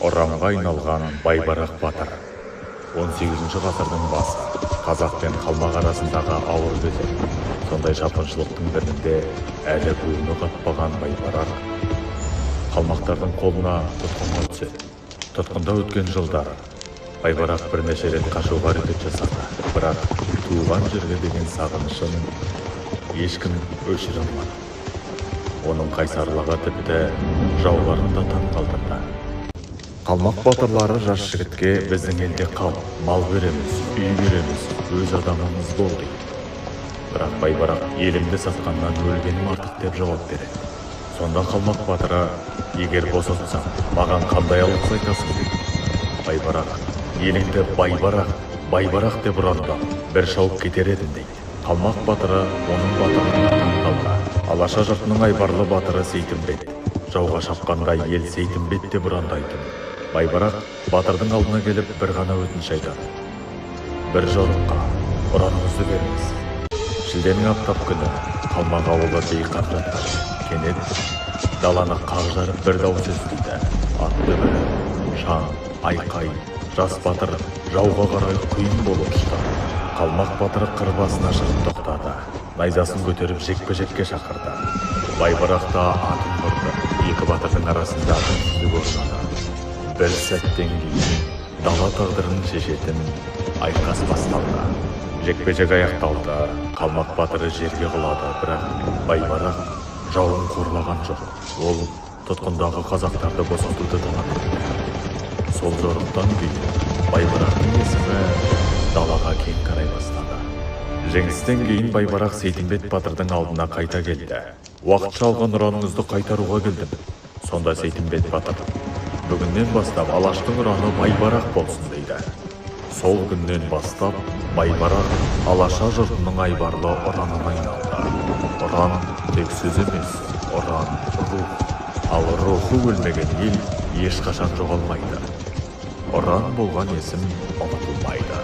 Ұранға айналған Байбарақ батыр. 18 ғасырдың басы. Қазақ пен қалмақ арасындағы ауыр кезең. Сондай шапқыншылықтың бірінде әлі буыны қатпаған Байбарақ қалмақтардың қолына тұтқынға түседі. Тұтқында өткен жылдары Байбарақ бірнеше рет қашуға әрекет жасады, бірақ туған жерге деген сағынышын ешкім өшіре алмады. Оның қайсарлығы тіпті жауларын да таң қалдырды. Қалмақ батырлары жас жігітке: «Біздің елде қал, мал береміз, үй береміз, өз адамымыз бол», – дейді. Бірақ Байбарақ: «Елімді сатқаннан өлгенім артық», – деп жауап береді. Сонда қалмақ батыры: «Егер босатсам, маған қандай алғыс айтасың?» – дейді. Байбарақ: «Еліңді Байбарақ, Байбарақ деп ұрандап, бір шауып кетер едім», – дейді. Қалмақ батыры оның батырлығына таң қалды. Алаша жұртының айбарлы батыры Сейтімбет жауға шапқанда, ел «Сейтімбет» деп ұрандайтын. Байбарақ батырдың алдына келіп, бір ғана өтініш айтады: «Бір жорыққа ұраныңызды беріңіз». Шілденің аптап күні. Қалмақ ауылы бейқам жатыр. Кенет даланы қақ жарып бір дауыс естілді: ат дүбірі, шаң, айқай. Жас батыр жауға қарай құйын болып ұшты. Қалмақ батыры қыр басына шығып тоқтады, найзасын көтеріп, жекпе жекке шақырды. Байбарақ та атын бұрды. Екі батырдың арасында үнсіздік орнады. Бір сәттен кейін дала тағдырын шешетін айқас басталды. Жекпе жек аяқталды. Қалмақ батыры жерге құлады, бірақ Байбарақ жауын қорлаған жоқ. Ол тұтқындағы қазақтарды босатуды талап етті. Сол жорықтан кейін Байбарақтың есімі далаға кең тарай бастады. Жеңістен кейін Байбарақ Сейтімбет батырдың алдына қайта келді: «Уақытша алған ұраныңызды қайтаруға келдім». Сонда Сейтімбет батыр: «Бүгіннен бастап Алаштың ұраны Байбарақ болсын», – дейді. Сол күннен бастап Байбарақ Алаша жұртының айбарлы ұранына айналды. Ұран тек сөз емес, ұран – рух. Ал рухы өлмеген ел ешқашан жоғалмайды. Ұран болған есім ұмытылмайды.